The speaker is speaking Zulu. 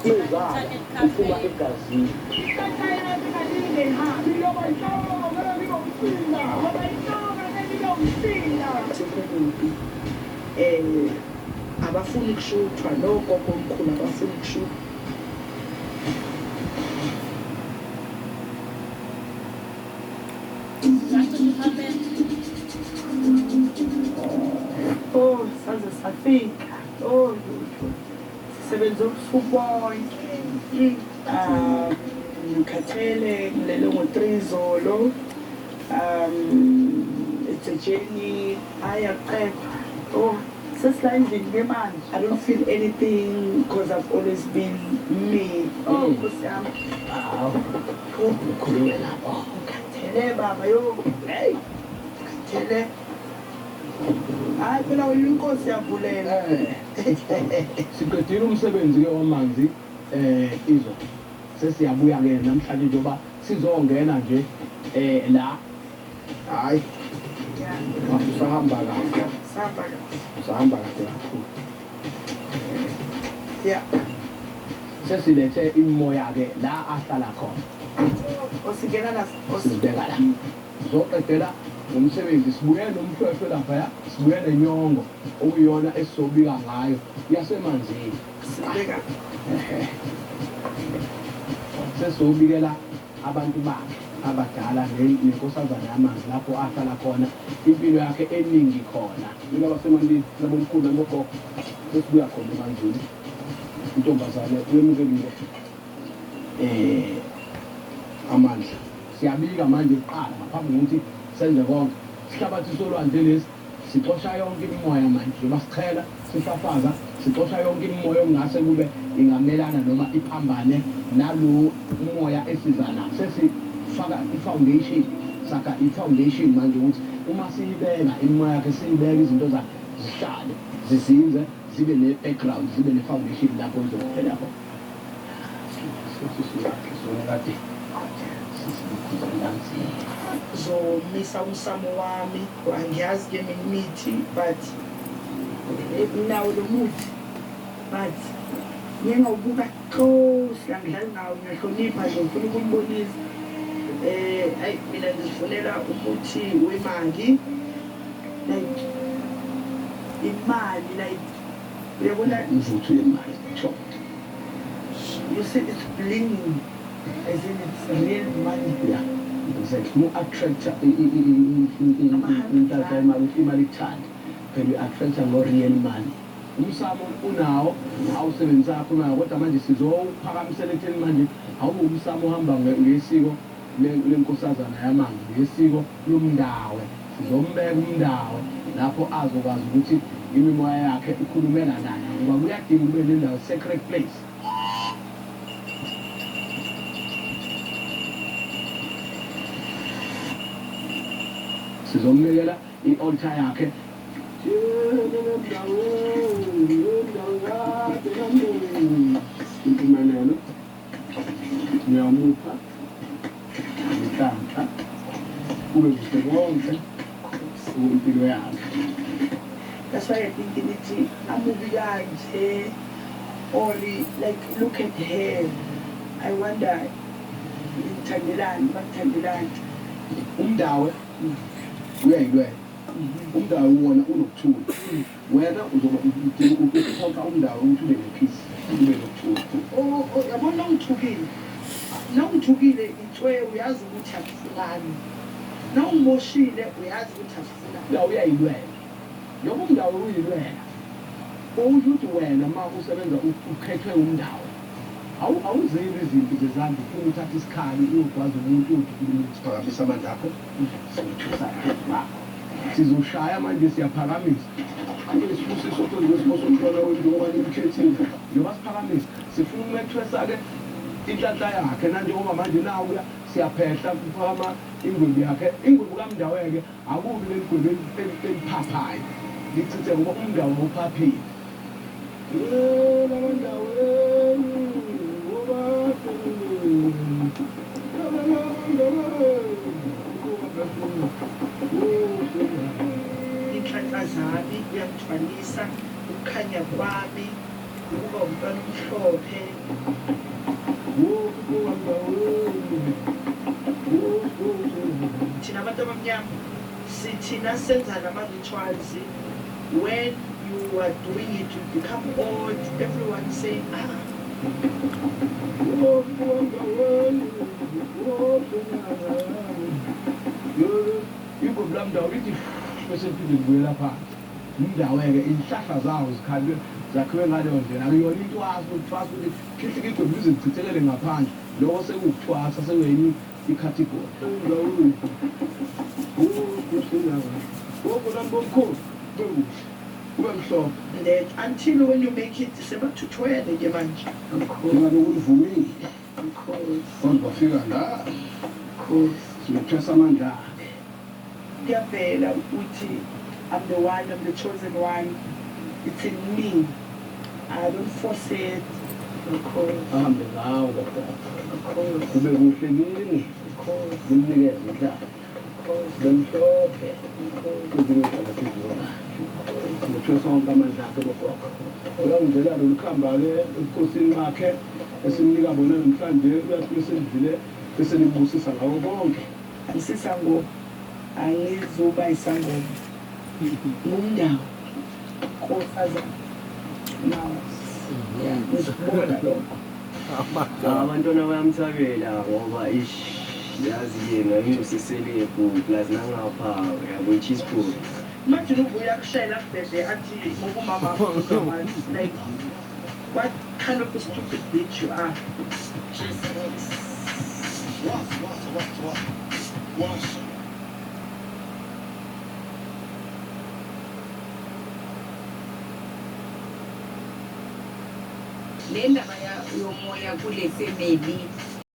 Mzala Internet uphuma cafe. egazini. Sekukubi um abafuni kushuthwa nogogo omkhulu abafuni kushuthwa. Ngacishe uhambe. Oh, saze safika. Oh, lutho. Sisebenze ubusuku bonke. Ngikhathele, ngilele ngo-3 zolo. It's a journey. Ayaqedwa. Oh, sesila endlini ke manje. I don't feel anything because I've always been me. Oh, Nkosi yami. Hawu, ukhulume lapho. Ngikhathele baba yo. Hey, ngikhathele. Hayi phela wena inkosi yavulela. Siqedile umsebenzi ke wamanzi izolo. Sesiyabuya ke namhlanje njengoba sizongena nje la. Hayi, usahamba kahle. Sahamba kahle. Usahamba kahle kakhulu. Yeah. Sesilethe imimoya ke la ahlala khona. Osingena la. Sizibeka la. Sizoqedela ngomsebenzi, sibuye nomhlwehlwe laphaya, sibuye nenyongo okuyiyona esizobika ngayo yasemanzini. Sibeka. Sesizobikela abantu bakhe abadala nenkosazana yamanzi lapho ahlala khona impilo yakhe eningi khona. Mina basemanzini nabomkhulu nabogogo sesibuya khona emanzini. Intombazane uyemukelile amandla. Siyabika manje kuqala ngaphambi kokuthi senze konke. Sihlabathi solwandle lesi sixosha yonke imimoya manje njengoba sichela sifafaza sixosha yonke imimoya okungase kube ingamelana noma iphambane nalo umoya esiza nawo. Sesifaka i-foundation, sakha i-foundation manje ukuthi uma siyibeka imimoya yakhe siyibeka izinto zakhe zihlale zizinze zibe ne-background zibe ne-foundation lapho izophela khona. Zomisa umsamo wami. Angiyazi ke mina imithi but nawo lo muthi but ngike ngawubuka close, angidlali ngawo, ngiyahlonipha nje ngifuna ukumbonisa. Ayi mina ngizifunela umuthi wemali, like imali, like uyabona Umvuthu wemali. You see it's blinging as in it's real money. Yeah, exactly. Mu-attract inhlanhla yemali, imali ikuthande. Phela uyi-attract ngo-real money. Umsamo unawo awusebenzisa kakhulu nawo, kodwa manje sizowuphakamisela ekutheni manje awube umsamo ohamba ngesiko lenkosazana yamanzi, ngesiko lomndawe. Sizombeka umndawe lapho azokwazi ukuthi imimoya yakhe ikhulumela naye, ngoba kuyadinga ube nendawo, sacred place. Sizombekela i-altar yakhe. Impumelelo ngiyamupha inhlanhla kube kuhle konke impilo yakhe. That's why I think nithi amubi kanje or like look at her. I wonder ngithandelani, bakuthandelani. Umndawe uyayilwela. Umndawe wona unokuthula. Wena uzoba uphoqa umndawe ukuthi ube ne-peace, ube nokuthula. Oh, yabona nawungithukile. Nawungithukile itswe uyazi ukuthi akufunani. Nawungimoshile uyazi ukuthi akufunani. La uyayilwela. Njengoba umndawe uyilwela, usho ukuthi wena uma usebenza ukhethwe umndawe. Awuzeli izimpi zezandla ufuna uthatha isikhali uyogwaza umuntu uyodubula umuntu. Phakamisa amandla akho, siyithusa phezu kwakho. Sizoshaya manje siyaphakamisa. Manje isibusiso phezu kwesimo somntwana wethu njengoba nimkhethile. Njengoba siphakamisa, sifuna ukumethwesa-ke inhlanhla yakhe nanjengoba manje nawuya siyaphehla kuphakama ingwebu yakhe. Ingwebu kaMndawe-ke akubi leli gwebu eliphaphayo lichithe ngoba uMndawe uphaphile. Inhlanhla zami uyangithwalisa ukukhanya kwami. Ukuba umntwana omhlophe. Thina abantu abamnyama sithina senza lama-rituals. When you are doing it, you become old. Everyone saying, ah. Igwebu lamndawo lithi bese liphinde libuyela phansi. Umndawo-ke iy'hlahla zawo zikhandwe zakhiwe ngaleyo ndlela. Akuyona intwaso ukuthwasa ukuthi khihlike igwebu lize lichithekele ngaphandle. Lokho sekuwukuthwasa sekuyenye ikhathigori. Gogo nami bomkhulu kube kuhle kube mhlophe. That until when you make it, sebathuthwele ke manje. Njengoba ulivumile kodwa wafika la sizothwesa amandla akhe. Kuyavela ukuthi I'm the one, I'm the chosen one. It's in me. I don't force it. Ahambe ngawo gogo. Kube kuhle kini. Nimnikeze inhlahla. Kube mhlophe. Kuze kuyodlala phezulu. Sizothwesa wonke amandla akhe bogogo. Uyangizela lolu khamba-ke ebukhosini bakhe esimnika bona namhlanje uyathi meselidlile bese nimbusisa ngako konke. Angisisangoma, angizuba isangoma. Ngumndawo, nkosazana. Now, yeah, ngizokubona lokho. Abantwana bayamthabela ngoba ish, yazi yena ngiwusiselebhu plus nangapha uyabo i-cheeseboard. Imagine uvuya akushayela akubhebhe athi ngoba umama akho, like, what kind of a stupid bitch you are. Was, was, was, was, was. Le ndaba yomoya kule family.